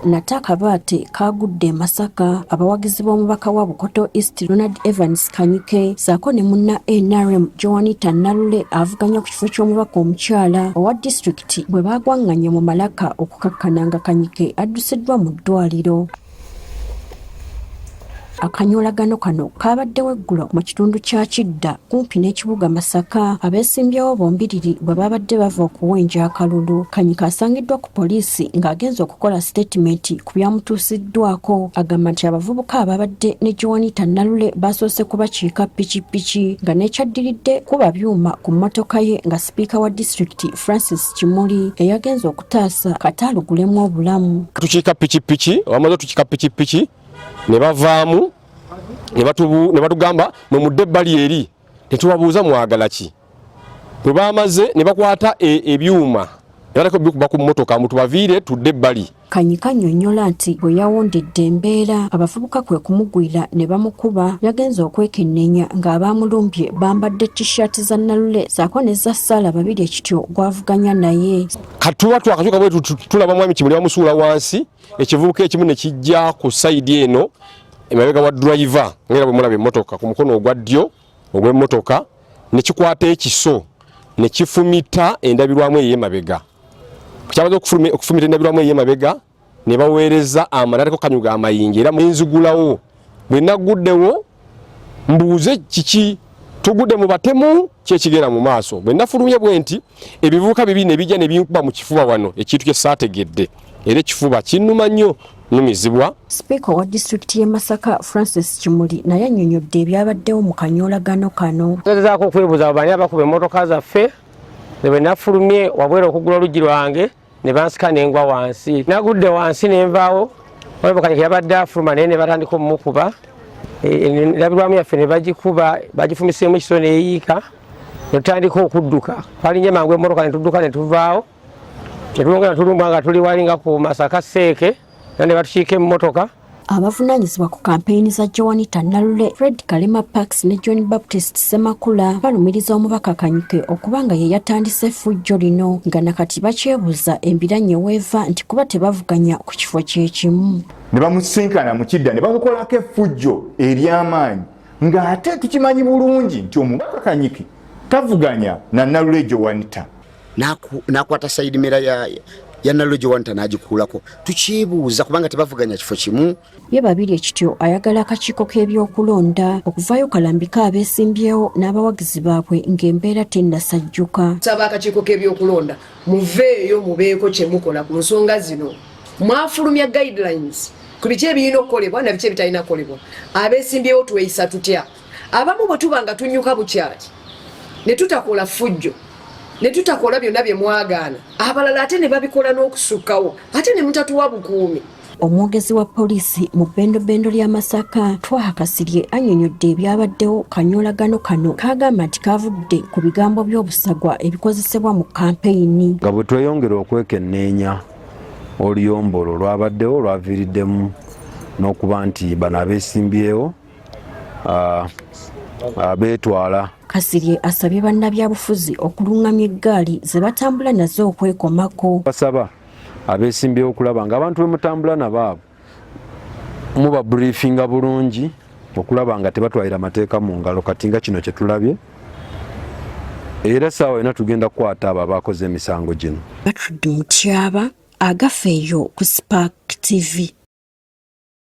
Nate akabaate kaagudde e Masaka abawagizi b'omubaka wa Bukoto East Ronald Evans Kanyike ssaako ne munna NRM Joanita Nalule avuganya ku kifo ky'omubaka omukyala owa disitulikiti bwe baagwanganye mu malaka okukakkana nga Kanyike addusiddwa mu ddwaliro. Akanyoolagano kano kaabaddewo eggulo mu kitundu kya Kidda kumpi n'ekibuga Masaka abeesimbyewo bombiriri bwe baabadde bava okuwenja akalulu. Kanyike asangiddwa ku poliisi ng'agenze okukola sitetimenti ku byamutuusiddwako. Agamba nti abavubuka abaabadde ne Joanita Nalule baasoose kubakiika pikipiki nga n'ekyaddiridde kuba byuma ku mmotoka ye nga sipiika wa disitulikiti Francis Kimuli eyagenze okutaasa kata alugulemu obulamu. Tukiika pikipiki, abamaze otukiika pikipiki ne bavaamu ne batugamba mwe mudde ebbali eri, ne tubabuuza mwagala ki. Bwe baamaze ne bakwata ebyuma ne batandika obikuba ku mmotoka mbu tubaviire tudde ebbali. Kanyike annyonnyola nti bwe yawundidde embeera abavubuka kwe kumugwira ne bamukuba, yagenze okwekenneenya ng'abaamulumbye bambadde T-shirt za Nalule ssaako n'eza Sarah Babirye Kityo gw'avuganya naye. Kati tuba twakakyuka bwe tulaba Mwami Kimuli bamusuula wansi, ekivubuka ekimu ne kijja ku sayidi eno emabega wa driver ng'era bwe mulaba emmotoka ku mukono ogwa ddyo ogw'emmotoka ne kikwata ekiso ne kifumita endabirwamu ey'emabega. Kyamaze okufumita endabirwamu ey'emabega ne baweereza amanateko kanyuga amayinja era nzigulawo. Bwe nagguddewo mbuuze kiki tugudde mu batemu kyekigenda mu maaso. Bwe nafulumye bwe nti ebivubuka bibi ne bijja ne binkuba mu kifuba wano, ekintu kye saategedde era ekifuba kinnuma nnyo numizibwa. Sipiika owa disitulikiti y'e Masaka Francis Kimuli naye annyonnyodde ebyabaddewo mu kanyoolagano kano. Tugezaako okwebuuza abo bani abakuba emmotoka zaffe. Nze bwe nafulumye wabweru okuggula oluggi lwange ne bansika ne ngwa wansi. Nagudde wansi ne nvaawo, waliwo Kanyike yabadde afuluma naye ne batandika omumukuba. Endabirwamu yaffe ne bagikuba, bagifumiseemu ekiso neeyiika ne tutandika okudduka. Twalinye mangu emmotoka ne tudduka ne tuvaawo. Ne tulongera tulumbwa nga tuli wali nga ku Masaka Seeke era ne batukiika emmotoka. Abavunaanyizibwa ku kampeyini za Joanita Nalule, Fred Kalema Parks ne John Baptist Ssemakula balumiriza omubaka Kanyike okuba nga ye yatandise effujjo lino nga nakati bakyebuuza embiranye weeva nti kuba tebavuganya ku kifo kye kimu. Ne bamusisinkana mu kidda ne bamukolako effujjo ery'amaanyi ng'ate tukimanyi bulungi nti omubaka Kanyike tavuganya na Nalule Joanita. Nakwata side mirror ya Nalule Joanita n'agikuulako. Tukyebuuza kubanga tebavuganya kifo kimu. Ye Babirye Kityo ayagala akakiiko k'ebyokulonda okuvaayo kalambike abeesimbyewo n'abawagizi baabwe ng'embeera tennasajjuka. Nsaba akakiiko k'ebyokulonda muveeyo mubeeko kye mukola ku nsonga zino. Mwafulumya guidelines ku biki ebirina okukolebwa na biki ebitalina kukolebwa. Abeesimbyewo tweyisa tutya? Abamu bwe tuba nga tunyuka bukyali ne tutakola ffujjo ne tutakola byonna bye mwagaana, abalala ate ne babikola n'okusukkawo ate ne mutatuwa bukuumi. Omwogezi wa poliisi mu bbendobendo lya Masaka, Twaha Kasirye annyonnyodde ebyabaddewo kanyoolagano kano k'agamba nti kaavudde ku bigambo by'obusagwa ebikozesebwa mu kampeyini. Nga bwe tweyongera okwekenneenya oluyombo olwo lwabaddewo lwaviiriddemu n'okuba nti bano abeesimbyewo beetwala. Kasirye asabye bannabyabufuzi okulungamya eggaali ze batambula nazo okwekomako. Basaba abeesimbyewo okulaba ng'abantu be mutambula nabo abo muba briefinga bulungi okulaba nga tebatwalira mateeka mu ngalo kati nga kino kye tulabye, era essaawa yonna tugenda kukwata abo abakoze emisango gino. Gertrude Mutyaba, Agafeeyo ku Spark TV.